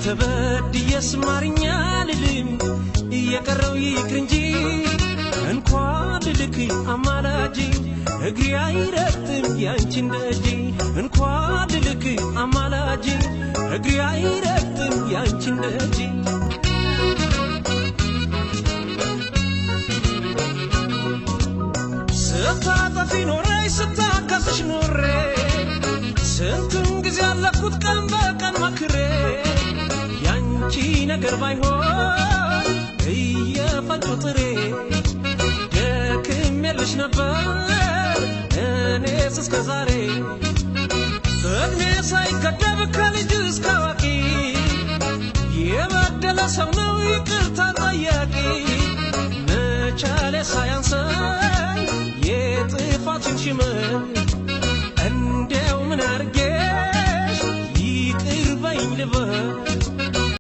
ተበድዬስ ማርኛ ልልም፣ እየቀረው ይቅር እንጂ እንኳን ልልክ አማላጅ እግሬ አይረግጥም ያንቺን ደጅ። እንኳን ልልክ አማላጅ እግሬ አይረግጥም ያንቺን ደጅ። ስታጠፊ ኖሬ ስታካስሽ ኖሬ ስንቱን ጊዜ ያለፍኩት ቀን በቀን መክሬ፣ ያንቺ ነገር ባይሆን እየፈጩ ጥሬ ደክሜልሽ ነበር እኔስ እስከ ዛሬ። እድሜ ሳይገደብ ከልጅ እስከ አዋቂ የበደለ ሰው ነው ይቅርታ ጠያቂ። መቻሌ ሳያንሰኝ የጥፋትን ሽመል እንዴው ምን አርጌሽ ይቅር በይኝ ልበል?